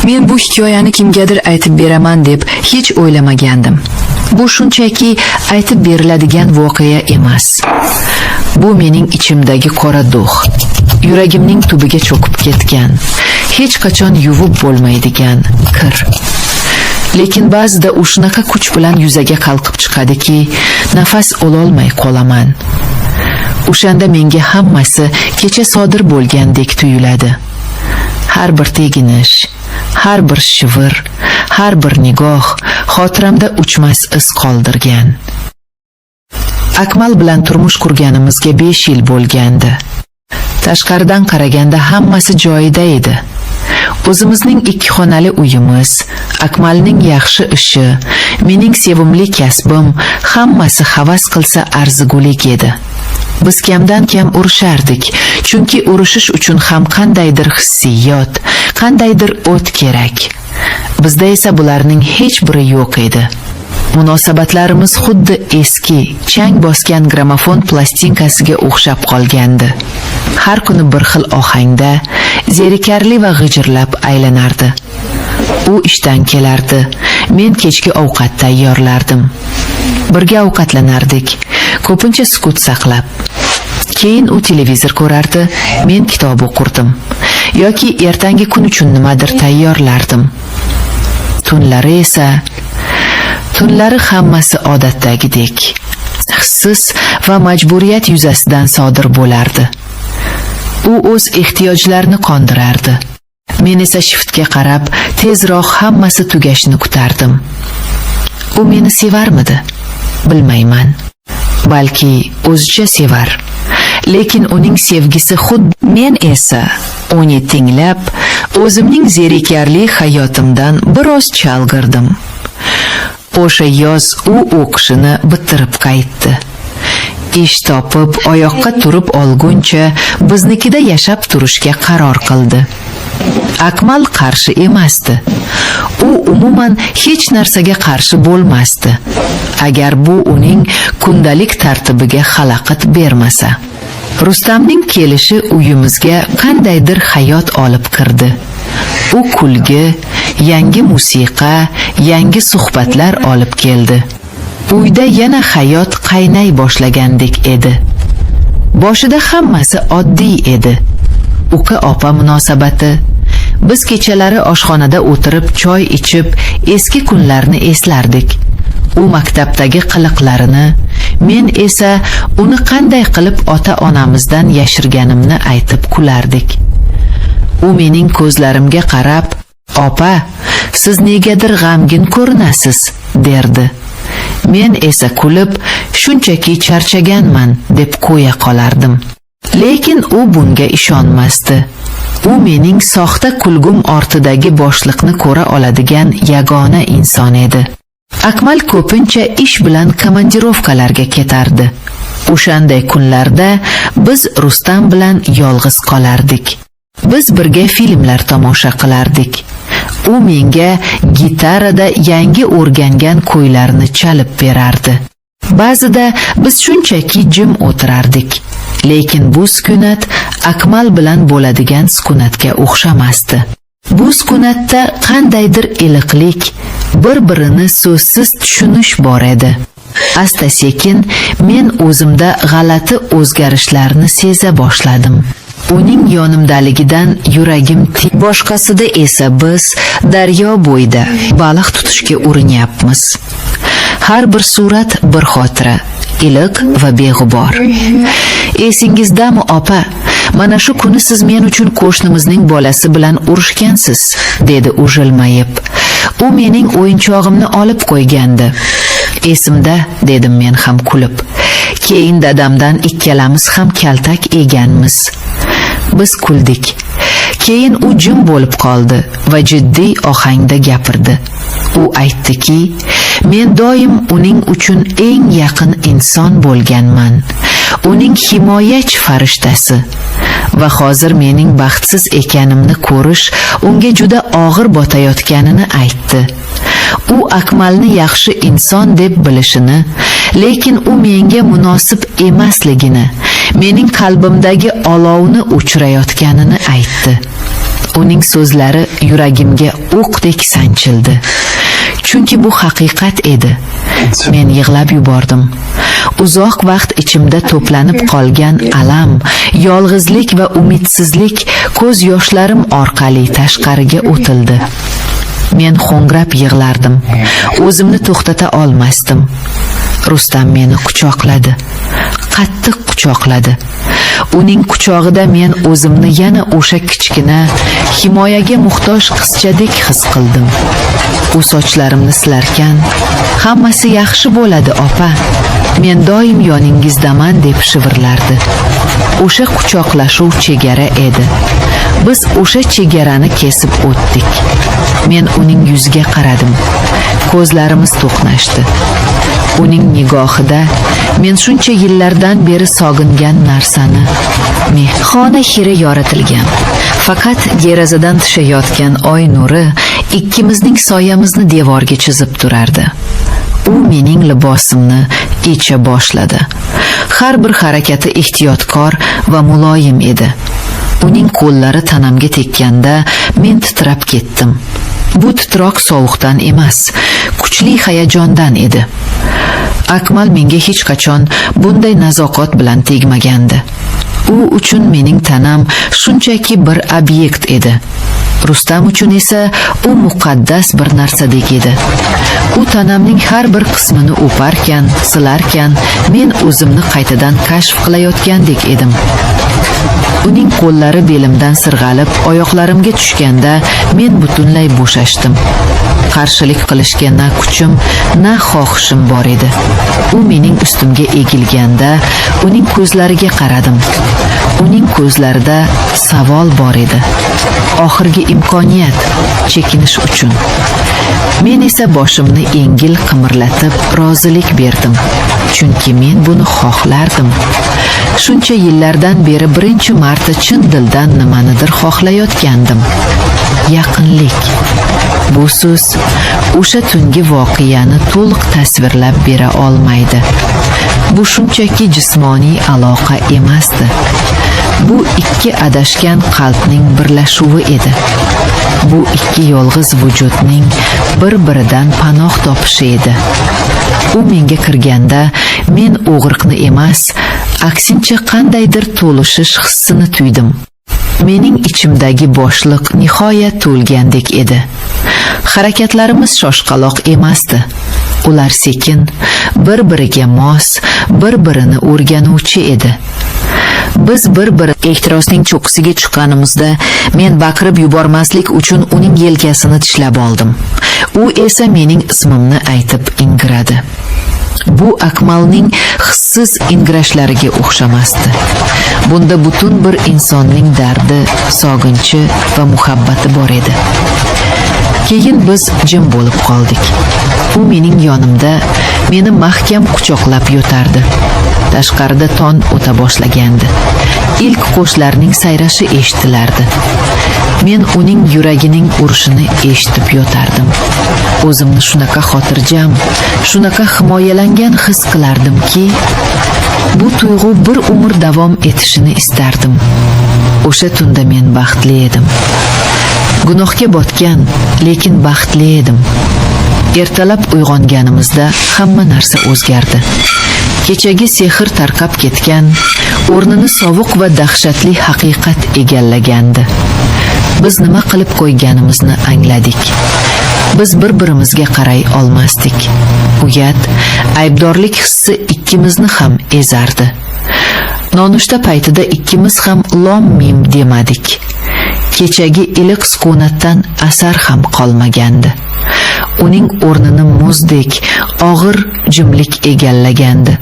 Men bu hikoyani kimgadir aytib beraman deb hech o'ylamagandim. Bu shunchaki aytib beriladigan voqea emas. Bu mening ichimdagi qora dog'. Yuragimning tubiga cho'kib ketgan, hech qachon yuvib bo'lmaydigan kir. Lekin ba'zida u shunaqa kuch bilan yuzaga qalqib chiqadiki, nafas ololmay qolaman. O'shanda menga hammasi kecha sodir bo'lgandek tuyuladi. Har bir teginish, har bir shivir, har bir nigoh xotiramda o'chmas iz qoldirgan. Akmal bilan turmush qurganimizga 5 yil bo'lgandi. Tashqaridan qaraganda hammasi joyida edi. O'zimizning ikki xonali uyimiz, Akmalning yaxshi ishi, mening sevimli kasbim, hammasi havas qilsa arzigulik edi. Biz kamdan kam urushardik, chunki urushish uchun ham qandaydir hissiyot, qandaydir o't kerak. Bizda esa bularning hech biri yo'q edi. Munosabatlarimiz xuddi eski, chang bosgan gramofon plastinkasiga o'xshab qolgandi. Har kuni bir xil ohangda, zerikarli va g'ijirlab aylanardi. U ishdan kelardi, men kechki ovqat tayyorlardim. Birga ovqatlanardik, ko'pincha sukut saqlab. Keyin u televizor ko'rardi, men kitob o'qirdim yoki ertangi kun uchun nimadir tayyorlardim. Tunlari hammasi odatdagidek, hissiz va majburiyat yuzasidan sodir bo'lardi. U o'z ehtiyojlarini qondirardi. Men esa shiftga qarab, tezroq hammasi tugashini kutardim. U meni sevarmidi? Bilmayman. Balki o'zicha sevar. Lekin uning sevgisi xuddi Men esa uni tinglab, o'zimning zerikarli hayotimdan biroz chalg'irdim. O'sha yoz u o'qishini bitirib qaytdi. Ish topib, oyoqqa turib olguncha biznikida yashab turishga qaror qildi. Akmal qarshi emasdi. U umuman hech narsaga qarshi bo'lmasdi, agar bu uning kundalik tartibiga xalaqit bermasa. Rustamning kelishi uyimizga qandaydir hayot olib kirdi. U kulgi, yangi musiqa, yangi suhbatlar olib keldi. Uyda yana hayot qaynay boshlagandek edi. Boshida hammasi oddiy edi. Uka opa munosabati. Biz kechalari oshxonada o'tirib choy ichib, eski kunlarni eslardik. U maktabdagi qiliqlarini, men esa uni qanday qilib ota-onamizdan yashirganimni aytib kulardik. U mening ko'zlarimga qarab, "Opa, siz negadir g'amgin ko'rinasiz", derdi. Men esa kulib, "Shunchaki charchaganman", deb qo'ya qolardim. Lekin u bunga ishonmasdi. U mening soxta kulgum ortidagi boshliqni ko'ra oladigan yagona inson edi. Akmal ko'pincha ish bilan komandirovkalarga ketardi. O'shanday kunlarda biz Rustam bilan yolg'iz qolardik. Biz birga filmlar tomosha qilardik. U menga gitarada yangi o'rgangan kuylarni chalib berardi. Ba'zida biz shunchaki jim o'tirardik. Lekin bu sukunat Akmal bilan bo'ladigan sukunatga o'xshamasdi. Bu sukunatda qandaydir iliqlik, bir-birini so'zsiz tushunish bor edi. Asta sekin men o'zimda g'alati o'zgarishlarni seza boshladim. Uning yonimdaligidan yuragim Boshqasida esa biz daryo bo'yida baliq tutishga urinyapmiz. Har bir surat bir xotira, iliq va beg'ubor. "Esingizdami, opa? Mana shu kuni siz men uchun qo'shnimizning bolasi bilan urushgansiz", dedi u jilmayib. "U mening o'yinchog'imni olib qo'ygandi." "Esimda", dedim men ham kulib. "Keyin dadamdan ikkalamiz ham kaltak yeganmiz." Biz kuldik. Keyin u jim bo'lib qoldi va jiddiy ohangda gapirdi. U aytdiki, men doim uning uchun eng yaqin inson bo'lganman. Uning himoyachi farishtasi. Va hozir mening baxtsiz ekanimni ko'rish unga juda og'ir botayotganini aytdi. U Akmalni yaxshi inson deb bilishini, lekin u menga munosib emasligini, mening qalbimdagi olovni o'chirayotganini aytdi. Uning so'zlari yuragimga o'qdek sanchildi. Chunki bu haqiqat edi. Men yig'lab yubordim. Uzoq vaqt ichimda to'planib qolgan alam, yolg'izlik va umidsizlik ko'z yoshlarim orqali tashqariga otildi. Men ho'ngrab yig'lardim. O'zimni to'xtata olmasdim. Rustam meni quchoqladi. Qattiq quchoqladi. Uning quchog'ida men o'zimni yana o'sha kichkina, himoyaga muhtoj qizchadek his qildim. U sochlarimni silarkan, "Hammasi yaxshi bo'ladi, opa. Men doim yoningizdaman", deb shivirlardi. O'sha quchoqlashuv chegara edi. Biz o'sha chegarani kesib o'tdik. Men uning yuziga qaradim. Ko'zlarimiz to'qnashdi. Uning nigohida men shuncha yillardan beri sog'ingan narsani mehr. Xona xira yoritilgan. Faqat derazadan tushayotgan oy nuri ikkimizning soyamizni devorga chizib turardi. U mening libosimni yecha boshladi. Har bir harakati ehtiyotkor va muloyim edi. Uning qo'llari tanamga tekkanda men titrab ketdim. Bu titroq sovuqdan emas, kuchli hayajondan edi. Akmal menga hech qachon bunday nazokat bilan tegmagandi. U uchun mening tanam shunchaki bir obyekt edi. Rustam uchun esa u muqaddas bir narsadek edi. U tanamning har bir qismini o'parkan, silarkan, men o'zimni qaytadan kashf qilayotgandek edim. Uning qo'llari belimdan sirg'alib, oyoqlarimga tushganda men butunlay bo'shashdim. Qarshilik qilishga na kuchim, na xohishim bor edi. U mening ustimga egilganda uning ko'zlariga qaradim. Uning ko'zlarida savol bor edi. Oxirgi imkoniyat chekinish uchun. Men esa boshimni yengil qimirlatib rozilik berdim. Chunki men buni xohlardim. Shuncha yillardan beri birinchi marta chin dildan nimanidir xohlayotgandim. Yaqinlik. Bu so'z o'sha tungi voqeani to'liq tasvirlab bera olmaydi. Bu shunchaki jismoniy aloqa emasdi. Bu ikki adashgan qalbning birlashuvi edi. Bu ikki yolg'iz vujudning bir-biridan panoh topishi edi. U menga kirganda men og'riqni emas, aksincha qandaydir to'lishish hissini tuydim. Mening ichimdagi bo'shliq nihoyat to'lgandek edi. Harakatlarimiz shoshqaloq emasdi. Ular sekin, bir-biriga mos, bir-birini o'rganuvchi edi. Biz bir-biri Ehtirosning cho'qqisiga chiqqanimizda men baqirib yubormaslik uchun uning yelkasini tishlab oldim. U esa mening ismimni aytib ingradi. Bu Akmalning hissiz ingrashlariga o'xshamasdi. Bunda butun bir insonning dardi, sog'inchi va muhabbati bor edi. Keyin biz jim bo'lib qoldik. U mening yonimda meni mahkam quchoqlab yotardi. Tashqarida tong ota boshlagandi. Ilk qushlarning sayrashi eshitilardi. Men uning yuragining urishini eshitib yotardim. O'zimni shunaqa xotirjam, shunaqa himoyalangan his qilardimki, bu tuyg'u bir umr davom etishini istardim. O'sha tunda men baxtli edim. Gunohga botgan, lekin baxtli edim. Ertalab uyg'onganimizda hamma narsa o'zgardi. Kechagi sehr tarqab ketgan, o'rnini sovuq va dahshatli haqiqat egallagandi. Biz nima qilib qo'yganimizni angladik. Biz bir-birimizga qaray olmasdik. Uyat, aybdorlik hissi ikkimizni ham ezardi. Nonushta paytida ikkimiz ham lom mim demadik. Kechagi iliq sukunatdan asar ham qolmagandi. Uning o'rnini muzdek, og'ir jimlik egallagandi.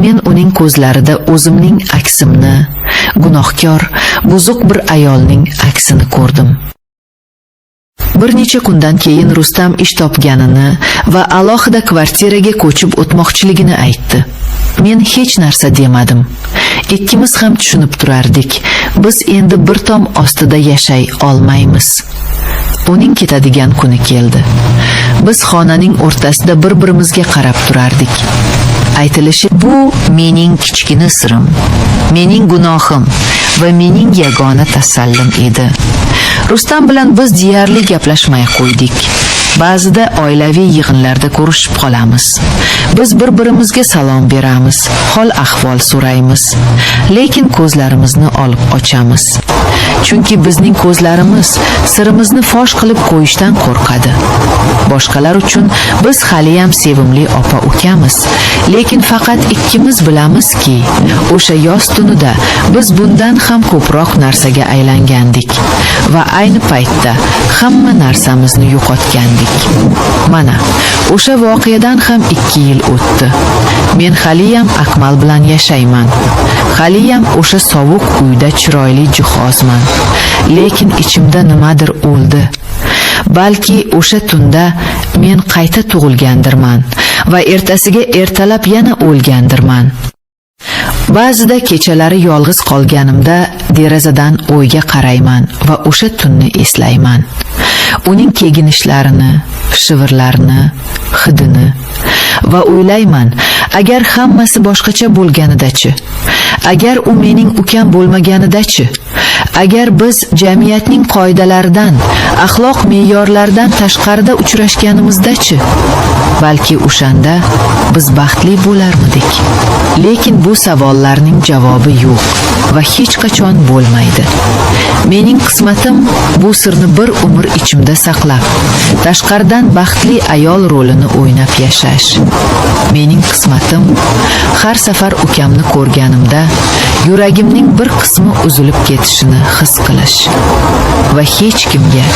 Men uning ko'zlarida o'zimning aksimni, gunohkor, buzuq bir ayolning aksini ko'rdim. Bir necha kundan keyin Rustam ish topganini va alohida kvartiraga ko'chib o'tmoqchiligini aytdi. Men hech narsa demadim. Ikkimiz ham tushunib turardik. Biz endi bir tom ostida yashay olmaymiz. Uning ketadigan kuni keldi. Biz xonaning o'rtasida bir-birimizga qarab turardik. Aytilishi Bu mening kichkina sirim, mening gunohim. Va mening yagona tasallim edi. Rustam bilan biz deyarli gaplashmay qo'ydik. Ba'zida oilaviy yig'inlarda ko'rishib qolamiz. Biz bir-birimizga salom beramiz, hol ahvol so'raymiz. Lekin ko'zlarimizni olib qochamiz. Chunki bizning ko'zlarimiz sirimizni fosh qilib qo'yishdan qo'rqadi. Boshqalar uchun biz haliyam sevimli opa ukamiz, lekin faqat ikkimiz bilamizki, o'sha yoz tunida biz bundan ham ko'proq narsaga aylangandik va ayni paytda hamma narsamizni yo'qotgandik. Mana, o'sha voqeadan ham 2 yil o'tdi. Men haliyam Akmal bilan yashayman. Haliyam o'sha sovuq uyda chiroyli jihozman. Lekin ichimda nimadir o'ldi. Balki o'sha tunda men qayta tug'ilgandirman va ertasiga ertalab yana o'lgandirman. Ba'zida kechalari yolg'iz qolganimda derazadan o'yga qarayman va o'sha tunni eslayman. Uning keginishlarini, shivirlarini, hidini va o'ylayman, agar hammasi boshqacha bo'lganida-chi? Agar u mening ukam bo'lmaganida-chi? Agar biz jamiyatning qoidalaridan, axloq me'yorlaridan tashqarida uchrashganimizda-chi? Balki o'shanda biz baxtli bo'larmidik? Lekin bu savollarning javobi yo'q va hech qachon bo'lmaydi. Mening qismatim bu sirni bir umr ichimda saqlab, tashqaridan baxtli ayol rolini o'ynab yashash. Mening qismatim har safar ukamni ko'rganimda yuragimning bir qismi uzilib ketishini his qilish va hech kimga